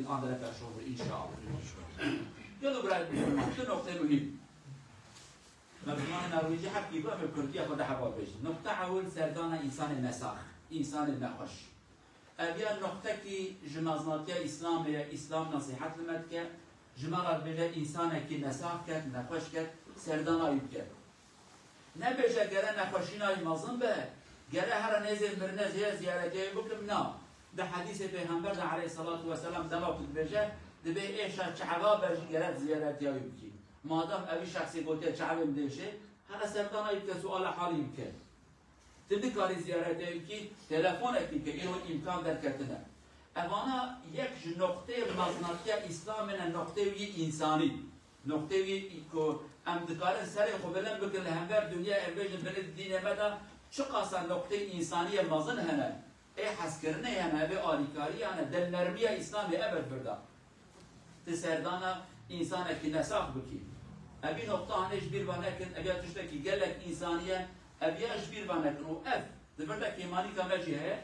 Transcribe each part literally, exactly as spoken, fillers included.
An dere perşan bû, înşallah. Gelo birayê Müslüman, tu noktê muhîm. Mevzumanê Norwêcî heqî bû, em ê Kurdiya xwe de heba bêjin. Nokta ewil serdana însanê nesax, însanê nexweş. Ev ya noktekî ji mezinatiya Îslamê ye, Îslam nesîhet li me dike. Ji me re dibêje însanekî nesax ket, nexweş ket, serdana wî bike. Nebêje gere nexweşîna wî mezin be, gere here nêzê mirine zê ziyaretê wî bikim, na. Di hedîsê Pêxember de aleyhissalatu vesselam dema ku dibêje, dibê êşa çava be jî gere ziyaretiya wî bikî. Madem evî şexsê gotiye çavê min dêşê, here serdana wî bike, suala halî bike. Tu nikarî ziyaretê wî bikî, telefonekî bike, îro îmkan derketine. Evana yek ji noqtê mezinatiya Îslamê ne, noqtê wî însanî. Noqtê wî ku em dikarin serê xwe bilind bikin li hember dinya, em bêjin binê dînê me de çiqasa noqtê însaniyê mezin hene. Ê hezkirinê hene, vê alîkarî hene, dilnermiya Îslamê ev e di vir de. Ti serdana însanekî nesax bikî. Evî noqta hanê ji bîr ve nekin, ev ya tiştekî gelek însanî ye, ev ya ji bîr ve nekin. Û ev di vir de kêmanîka me jî heye.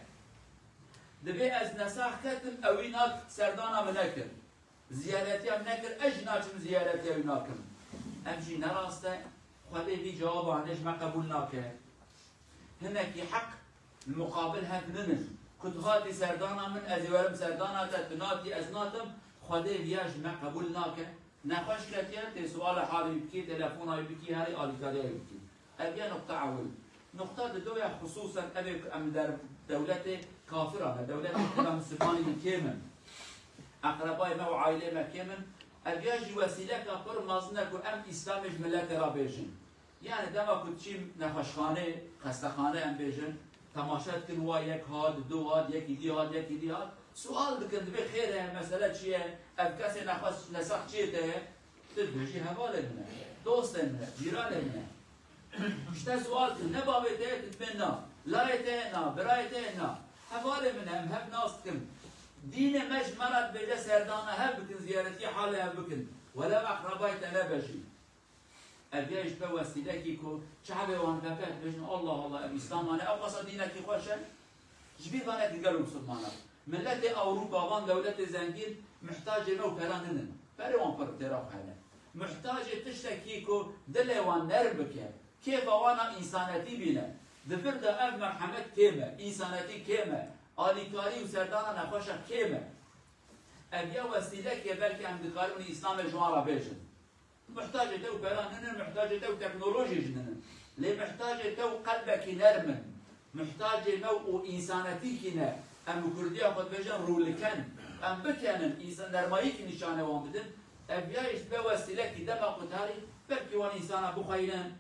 Dibê ez nesax ketim, ewî nak serdana min nekir. Ziyaretiya min nekir, ez jî naçim ziyaretiya wî nakim. Ev jî ne rast e. Xwedê vî cewaba hanê ji me qebûl nake. Hinekî heq li muqabil hev ninin. Ku tu hatî serdana min, ez ê werim serdana te, tu natî, ez natim. Xwedê viya ji me qebûl nake. Nexweş ketiye, tê suala halê wî bikî, telefona wî bikî, herî alîkariya wî bikî. Ev ye nokta ewil. Nokta dido ya xusûsen ev ê ku em li der dewletê kafiran e, dewletê ku em Müslümanî kêm in. Eqrebayê me û aîleyê me kêm in. Ev ya jî wesîleka pir mezin e ku em Îslamê ji miletê re bêjin. Yani dema ku diçî nexweşxanê, xestexane em bêjin, temaşe dikin wa yek hat, du hat, yekî dî hat, yekî dî hat. Sual dikin, dibê xêr e, mesele çi ye? Ev kesê nexweş nesax çiyê te ye? Tu dibêjî hevalê min e, dostê min e, cîranê min e. Ji te sual dikin, ne bavê te ye, tu dibê na. Layê te ye na, birayê te ye na. Hevalê min e, em hev nas dikin. Dînê me ji me re dibêje serdana hev bikin, ziyaretî halê hev bikin. Welew eqrebayê te nebe jî. Ev ya ji be wesîlekî ku çavê wan veke, dibêjin, Allah Allah, ev Îslam e, ew qasa dînekî xweş e. Ji bîr ve nekin gelo Misilmana. Miletê Ewropa, van dewletê zengîn, muhtacê me û pera ninin. Perê wan pir têra xwe hene. Muhtacê tiştekî ku dilê wan nerm bike, kêfa wan a însanetî bîne. Di vir de ev merhemet kêm e, însanetî kêm e, alîkarî û serdana nexweşa kêm e. Ev ya wesîlekê belkî em dikarin Îslamê ji wan re bêjin. Muhtacê te û pera ninin, muhtacê te û teknolojî jî ninin. Lê muhtacê te û qelbekî nerm in. Muhtacê me û însanetîkî ne. Em bi kurdiya xwe dibêjin rûliken. Em bikenin, însan nermayîkî nîşanê wan bidin. Ev ya jî be wesîlekî dema qutarî, belkî wan însana bixweynin,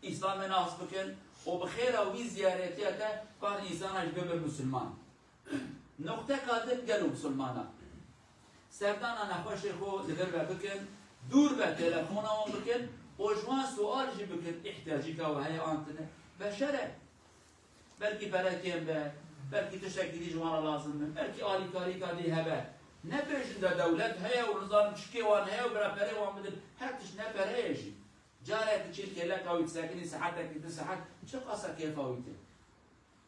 Îslamê nas bikin û bi xêra wî ziyaretiya te kan însana jî bibin misilman. Noqteka din gelo misilmana. Serdana nexweşê xwe li vir ve bikin, dûr ve telefona wan bikin û ji wan sual jî bikin, îhtiyacîka we heye an tine? Beşer e. Belkî pere kêm be, belkî tiştekî dî ji wan re lazim be, belkî alîkarîka dî hebe. Nebêjin de dewlet heye û nizanim çikê wan heye û bira perê wan bidin. Her tişt ne pere ye jî. Carek diçî kêleka wî disekinî, saetekî, du saet, çiqasa kêfa wî tê.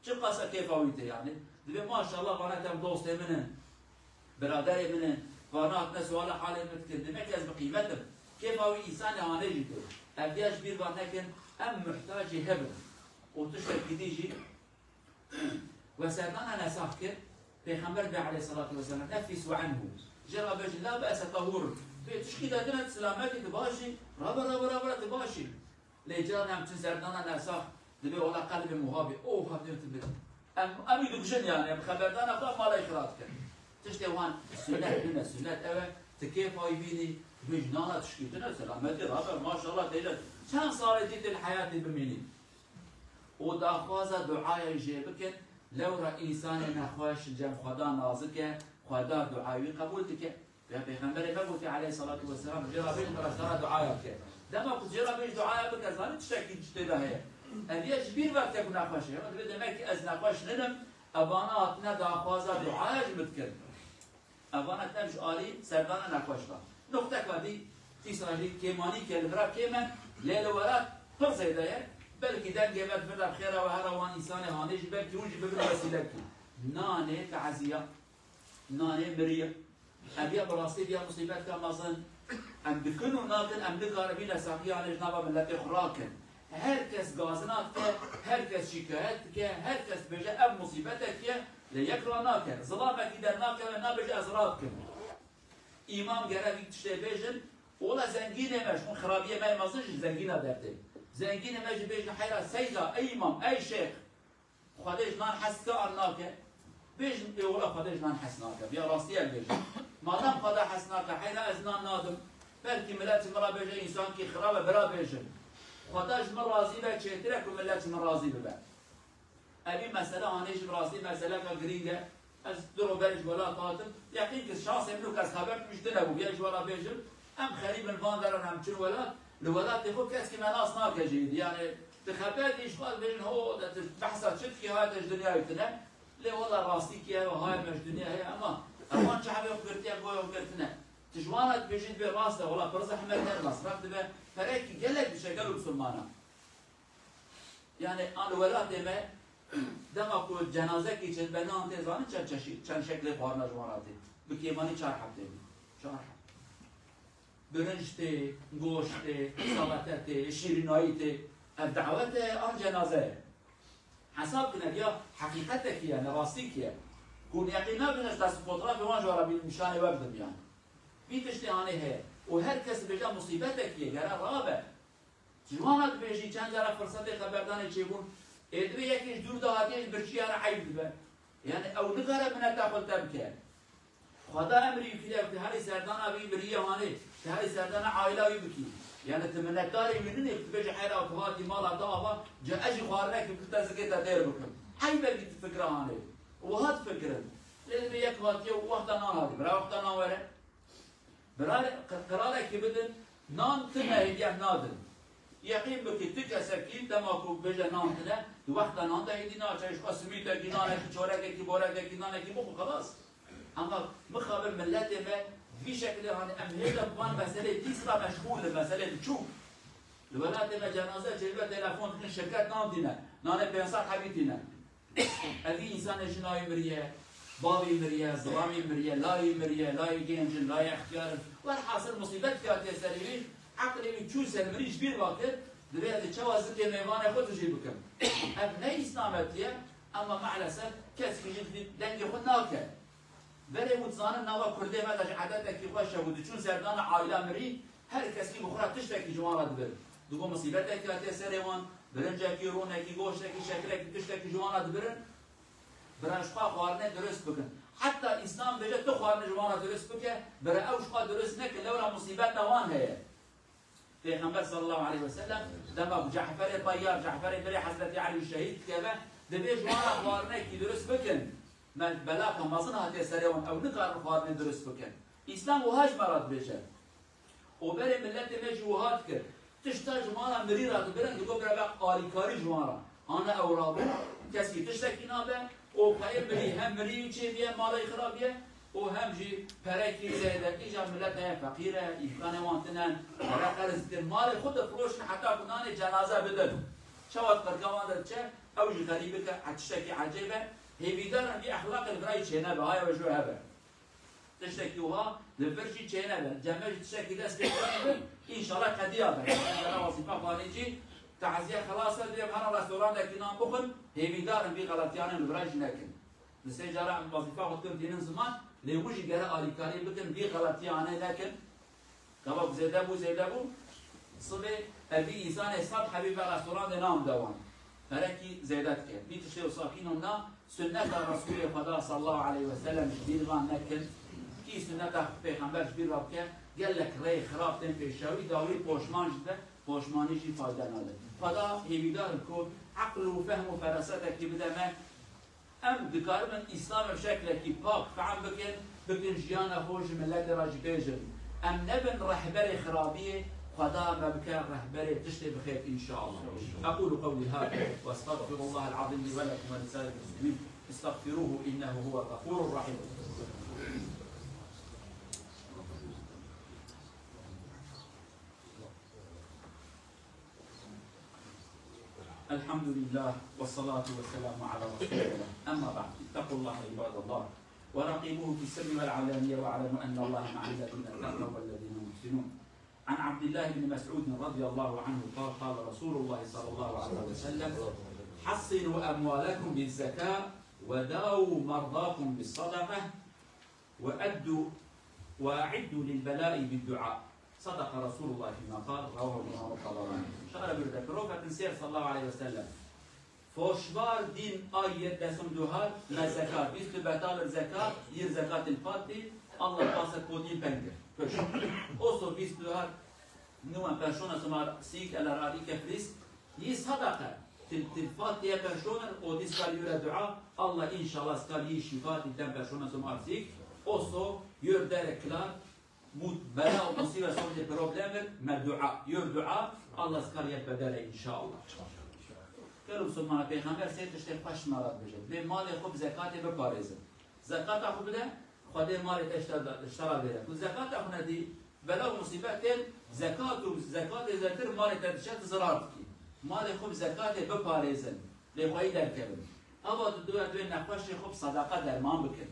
Çiqasa kêfa wî tê yani. Dibê maşallah vana tem dostê min in, biraderê min in, vana hatine suala halê min dikin. Demek ez bi qîmet im. Kêfa wî însanê hanê jî tê. Ev ya ji bîr van nekin, em muhtacê hev in. Û tiştekî dî jî we serdana nesax kir, Pêxember bê aleyhissalatu vesselam, "Nefis ve anhu." Jê re bêjin, "La be'se, tahur." Tu yê tişkî de tine, tu silamet î, tu baş î. Rabe, rabe, rabe, tu baş î. Lê carna em çin serdana nesax, dibê wela qelbê min wiha bê, oh, hevdê tu bê. Em, em wî dikujin yani, em xeberdana xwe malê xira dikin. Tiştê wan sünnet nine, sünnet ev e, tu kêfa wî bînî, tu bêjî nana tişkî tune, selametî, rabe, maşallah, têje çend salê dî tu li heyatê bimînî. Û daxwaza duaya jê bikin, lewra însanê nexweş li cem Xweda nazik e, Xweda duaya wî qebûl dike. Ya Pêxemberê me gotî aleyhissalatu vesselam, jê re bêjin, bi restara duaya bike. Dema ku jê re bêjî duaya bike, zanî tiştekî ji tê de heye. Ev yek ji bîr ve dike ku nexweş e. Ew dibê demek ki ez nexweş ninim, evana hatine daxwaza duaya ji min dikin. Evana tem ji alî serdana nexweş de. Noqteka dî, dîsa jî kêmanî ke li vira kêm e, lê li welat pir zêde ye. Belkî dengê me di vir de bi xêra we here wan însanê hanê jî belkî hûn jî bibin wesîlekî. Nanê teziya, nanê miriya. Em ya bi rastî ya musîbet ka mezin, em dikin û nakin, em nikarin vî nesaxiyanê ji nava miletê xwe rakin. Her kes gazina dike, her kes şikayet dike, her kes dibêje ev musîbetek ye, lê yek ranake. Zilamekî dernakeve, nabêje ez radikim. Îmam gere vî tiştê bêjin, ola zengînê me, ji xwe xirabiyê me yê mezin ji zengîna dertê. Zengînê me jî bêjin heyra seyda, ey îmam, ey şêx, Xwedê ji nan hes dike an nake? Bêjin, ê wela Xwedê ji nan hes nake. Biya rastî em bêjin. Madem Xweda hes nake, heyra ez nan nadim. Belkî milet ji min re bêje, însankî xirab e, bira bêjin. Xweda ji min razî be, çêtir e ku milet ji min razî bibe. Evî mesele hanê ji rastî meseleka girîng e. Ez du roj berê ji welat hatim. Yeqîn ki şansê min û kes xeber tişt tune bû. Bêje ji we re bêjim, em xerîb in, van deran em çin welat. Li welatê xwe kes ki me nas nake jî. Yani, di xeber dî ji xwe dibêjin, ho, de tu behsa çi dikî, haya te ji dinyayê tune. Lê wela rastî ki heye, haya me ji dinyayê heye, ema ewan çavê xwe girtiye, goya xwe girtine. Tu ji wan re dibêjî, dibê rast e, wela pir zehmet e, mesref dibe. Perekî gelek diçe gelo misilmana. Yani, an welatê me, dema ku cenazekî çêdibe, nan tê zanin çend çeşî, çend şeklê xwarina ji wan re tê. Bi kêmanî çar heb tê. Çar heb. Birinc tê, goşt tê, salate tê, şîrînayî tê. Ev dawet e, an cenaze ye? Hesab kin, ev ya heqîqetekî ye, ne rastîkî ye. Hûn yeqîn nakin ez dest û fotoğrafê wan ji we re bînim, nîşanê we bidim yani. Vî tiştê hanê heye. Û her kes dibêje musîbetekî ye, gere rabe. Ji wan re dibêjî, çend cara firsetê xeberdanê çêbûn, ê dibê yekê ji dûr de hatiye ji birçî re eyb dibe. Yani ew nikare mineta xwe li te bike. Xweda emrî wî kiriye, tu herî serdana vî miriyê hanê, tu herî serdana aîla wî bikî. Yani tu minetdarê wî ninê, tu bêjî heyra tu hatî mala te ava, ca ez jî xwarinekî bi te zikê te têr bikim. Eyb e vî tu fikra hanê. Wiha difikirin. Lê dibê yek hatiye û wexta nan hatî. Bira wexta nan were. Birarê, qi-, qirarekî bidin, nan tune hêdî em nadin. Yeqîn bikî, tu kesekî dema ku bêje nan tune, di wexta nan de hêdî naçe, ji xwe simîtekî, nanekî, çorekekî, borekekî, nanekî bixwe, xelas. Ama mixabin miletê me vî şekilê, hani em hêja bi van meselê pîs re meşgûl in, meselê biçûk. Li welatê me cenaze çêdibe, telefon dikin, şirket nan tîne, nanê pênc sed hebî tîne. Evî însanê jina wî miriye, bavî miriye, zilamî miriye, layî miriye, layî genc in, layî extiyar in. Werhasil musîbet hatiye serê wî, eqlê wî çû ser mirî ji bîr va kir, dibê ez ê çawa zikê mêvanê xwe tijî bikim. Ev ne îslametiye, ema maalesef keskî jî dengê xwe nake. Berê û dizanin nava Kurdê me de ji edetekî xweş e û diçûn serdana aîla mirî, her kes kî bi xwe re tiştekî ji wan re dibir. Digo misîbetekî hatiye serê wan, birincekî, rûnekî, goştekî, şekilekî, tiştekî ji wan re dibirin. Bira ji xwe xwarinê dirust bikin. Heta Îslam bêje tu xwarinê ji wan re dirust bike, bira ew ji xwe dirust nekin, lewra misîbeta wan heye. Pêxember sallallahu aleyhi ve sellem dema ku Caferê Tayyar, Caferê birê Hezretî Elî şehîd dikeve, dibê ji wan re xwarinekî dirust bikin. Me belaka mezin hatiye serê wan, ew nikarin xwarinê dirust bikin. Îslam wiha ji me re dibêje. Û berê miletê me jî wiha dikir. Tişta ji wan re mirî re dibirin, digot bira ve alîkarî ji wan re. Ana ew rabû, keskî tiştekî nabe, û xweyê mirî, hem mirî wî çêbiye, malê wî xirabiye, û hem jî perekî zêde. Îja milet heye feqîr e, îmkanê wan tine, pere qerz dikin, malê xwe difiroşin heta ku nanê cenaze bidin. Çawa di qirka wan de diçe, ew jî xerîbik e, e, tiştekî ecêb e. Hêvîdar in vî exlaqê li vir jî çênebe, haya we ji we hebe. Tiştekî wiha li vir jî çênebe. Cem me jî tiştekî dest pê kiribe, înşallah qediya be. Gere wezîfa xwarî jî, taziye xelas e, divê em herin restorandekî nan bixwin, hêvîdar in vî xeletiyanê li vir jî nekin. Di sê cara em wezîfa xwe dikin tînin ziman, lê hûn jî gere alîkarî bikin, vî xeletiyanê nekin. Gava ku zêde bû, zêde bû. Sibê evî însanê sed hebî ve restorandê nam de wan. Perekî zêde dike. Vî tiştê wisa kînon na, sunneta Resûlê Xweda sallallahu aleyhi ve sellem ji bîr van nekin. Kî sunneta Pêxember ji bîr ve bike, gelek rê xirab tên pêşawî, dawî poşman jî dibe, poşmanî jî fayde nade. Xweda hêvîdar in ku eql û fehm û ferasetekî bide me. Em dikaribin Îslam bi şeklekî pak fehm bikin, bikin jiyana xwe ji miletê re jî bêjin. Em nebin rehberê xirabiyê, Xweda me bike rehberê tiştê bi xêr, înşallah. أقول قولي هذا وأستغفر الله العظيم لي ولكم ولسائر المسلمين. استغفروه إنه هو الغفور الرحيم. الحمد لله والصلاة والسلام على رسول الله. أما بعد، اتقوا الله عباد الله. وراقبوه في السر والعلانية واعلموا أن الله مع الذين اتقوا والذين هم محسنون. عن عبد الله بن مسعود رضي الله عنه قال: قال رسول الله صلى الله عليه وسلم: حصنوا أموالكم بالزكاة، وداووا مرضاكم بالصدقة، وأدوا، وأعدوا للبلاء بالدعاء. صدق رسول الله فيما قال، رواه الإمام الطبراني. Şara bir de Profetin Sêr sallallahu aleyhi ve sellem. Foşvar din ay yê desum duhar, me zekat, bîst û betal zekat, yir zekat il fat dî, Allah tasek ko din pengir. Pişt. Oso bîst duhar, nuwen perşona sumar sîk elar arî kefrîs, yî sadaqe. Til, til fat diye perşona, o dî skal yure dua, Allah inşallah skal yî şifa dî den perşona sumar sîk, oso yur dere kilar, Mut, bela û musîbet sonucê problemir, me dua. Yor dua, Allah zikar yek bedere inşallah. Gelo Musulmana, Peyxember sê tiştê xweş me re dibêje. Dibê malê xwe bi zekatê biparêzin. Zekata xwe bide, Xwedê malê te ji te da, ji te re bêre. Ku zekata xwe nedî, bela û musîbet tên, zekat û zekatê zêdetir malê te diçe, tu zirar dikî. Malê xwe bi zekatê biparêzin. Lê xweyî derkevin. Eva di dua divê nexweşê xwe bi sedeqa derman bikin.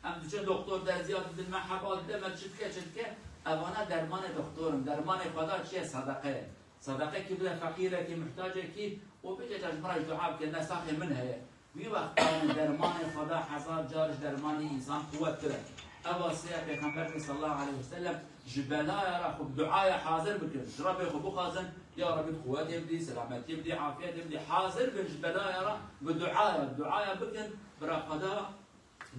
Em diçin doktor derziya didin me, heba dide me çi dike, çi dike. Evana dermanê doktor in. Dermanê Xweda çi ye? Sedeqe ye. Sedeqe kî bide feqîrekî, muhtacekî û bêje ji min re jî dua bike, ne saxê min heye. Wî wext dermanê Xweda hezar car ji dermanê însan quwettir e. Eva sê ye Pêxember sallallahu aleyhi ve sellem ji belaya re xwe bi duaya hazir bikin. Ji Rebbê xwe bixwazin, ya Rebbî quwetê bidî, selametiyê bidî, afiyetê bidî. Hazir bin ji belaya re bi duaya, duaya bikin, bi Reb Xweda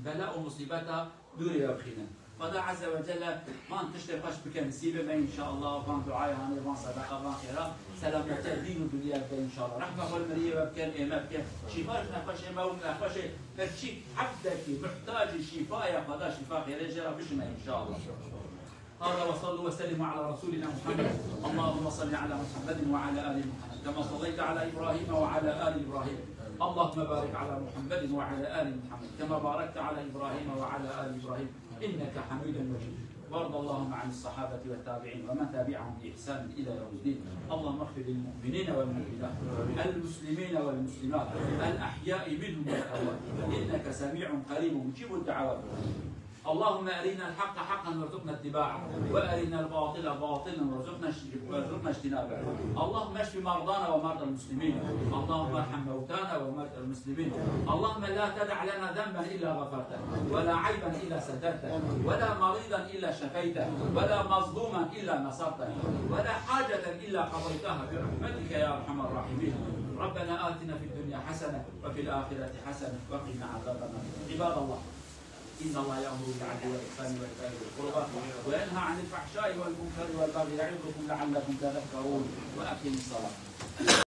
bela û musîbeta dûrê we bixînin. Xweda Azze ve Celle van tiştê xweş bike nisîbê me inşallah, van duaya hanê, van sedeqa, van xêra, selametiya dîn û dinya bide inşallah. Rehma xwe li miriyê we bikin, ê me bikin. Şîfa ji nexweşê me û nexweşê her çî hebdekî muhtacî şîfaya Xweda, şîfa xêrê jê re bişime inşallah. هذا وصلوا وسلموا على رسولنا محمد. اللهم صل على محمد وعلى آل محمد كما صليت على إبراهيم وعلى آل إبراهيم. اللهم بارك على محمد وعلى آل محمد كما باركت على إبراهيم وعلى آل إبراهيم إنك حميد مجيد. وارض اللهم عن الصحابة والتابعين ومن تبعهم بإحسان إلى يوم الدين. اللهم اغفر للمؤمنين والمؤمنات، المسلمين والمسلمات، الأحياء منهم والأموات، إنك سميع قريب مجيب الدعوات. اللهم أرنا الحق حقا وارزقنا اتباعه، وأرنا الباطل باطلا وارزقنا اجت-، وارزقنا اجتنابه. اللهم اشف مرضانا ومرضى المسلمين. اللهم ارحم موتانا وموتى المسلمين. اللهم لا تدع لنا ذنبا إلا غفرته، ولا عيبا إلا سترته، ولا مريضا إلا شفيته، ولا مظلوما إلا نصرته، ولا حاجة إلا قضيتها برحمتك يا أرحم الراحمين. ربنا آتنا في الدنيا حسنة وفي الآخرة حسنة وقنا عذاب النار. عباد الله، إن الله يأمر بالعدل والإحسان وإيتاء ذي القربى وينهى عن الفحشاء والمنكر والبغي يعظكم لعلكم تذكرون. وأقيموا الصلاة.